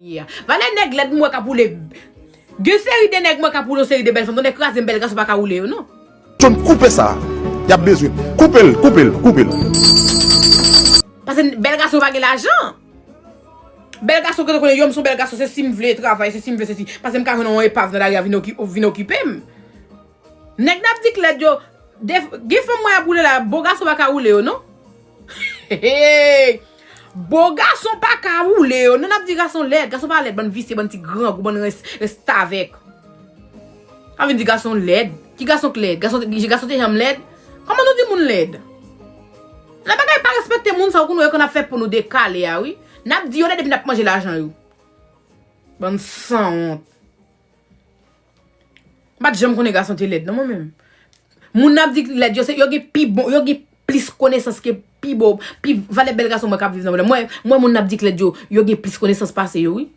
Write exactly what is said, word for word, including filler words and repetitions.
Yeah. Valè nèg lèd m wè k ap woule. Gen seri de nèg m wè k ap woule yon seri de bèl fanm. Tonnè kraze m, bèl gason pa ka woule yo non. John, koupe sa. Y ap bezwen. Koupe l, koupe l, koupe l. Paske bèl gason pa gen lajan. Bèl gason ke te konnen yo, m son bèl gason, se si m vle travay, se si m vle se si. Paske m ka jwenn yon epav nan lari a vin oki- vin okipe m. Nèg n ap di k lèd yo, gen fanm mwen ap woule la, bo gason pa ka woule yo non. Bo gason pa ka woule yo non, n ap di gason lèd, gason pa lèd, bann visye, bann ti grangou, bann restavèk. A vin di gason lèd. Ki gason k lèd? Gason, gason te janm lèd? Kòman nou di moun lèd? Nan bagay pa respekte moun sa ou konn wè kon ap fè pou nou dekale a wi. N ap di yo lèd epi n ap manje lajan yo. Bann sanwont. M pa t janm konnen gason te lèd non mwen menm. Moun n ap di lèd yo se yo gen pi bon, yo gen plis konesans ke pi bon, pi valè bèl gason mwen k ap viv nan mwen. Mwen, mwen moun n ap di k lèd yo, yo gen plis konesans pase yo wi.